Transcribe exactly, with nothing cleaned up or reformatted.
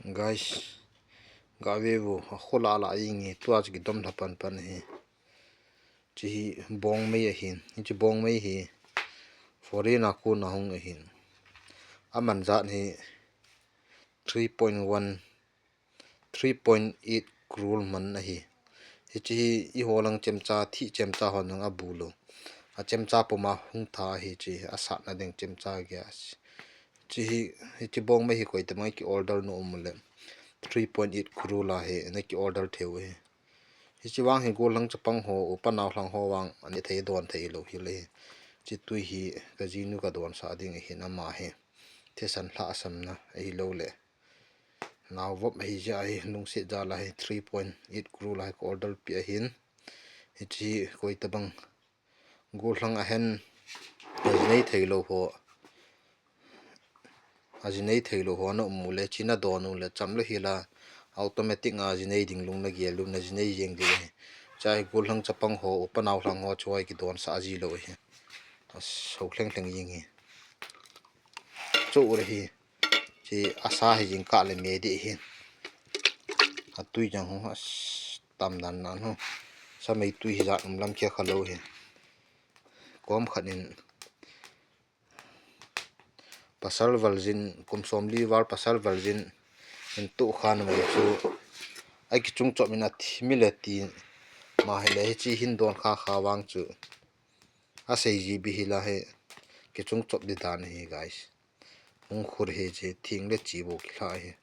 Guys, gave vo, akhola la inge, tua chu kidom lha pan pan ahi. Hiche hi bongmei ahin, hiche bongmei hi foreign a kona hung ahin. Aman jat hi three point one, three point eight crore man ahi. Hiche hi eiho lang chemcha, thih chemcha hon jong abu lou. Achemcha puma hung tha ahi, hiche asatna ding chemcha gas. Hiche hi, hiche bongmei hi koi tabang ki order nom uleh, three point eight crore la hi naki order thei u ahi. Hiche vang hi gollhang chapang ho, upa naolhang ho vang aneh thei, don thei lou hile. Hiche tui hi kajinu kadonsah ding ahin, ama hi thisan lhahsamna ahilouleh naovop ahi jeh a hi lungset jal a hi three point eight crore la hi ka order peh ahin. Hiche hi koi tabang gollhang ahin, ajinei thei lou ho, ajinei thei lou ho na um uleh, hiche na don uleh, chamlou hila automatic a jinei ding lung nagel u, najinei jeng diu ahi. Hiche hi gollhang chapang ho, upa naolhang ho chu hi kidonsah ji lou ahi. Asou lheng lheng jeng hi. Chu u le hi. Hiche asa hi jing kah le me ding ahi. Atui jang ho, as, tam dan nan ho. Samei tui hi jat um lam kia kha lou hi. Kom khat in pasal val jin, kum somli val pasal val jin in tu khan mai chu, akichung chop in athi mi le ti ma hile, hiche hin don kha kha vang chu asei ji bi hila hi kichung chop di dan hi, guys. Hung khur hi hiche thing le chi bou kilha hi.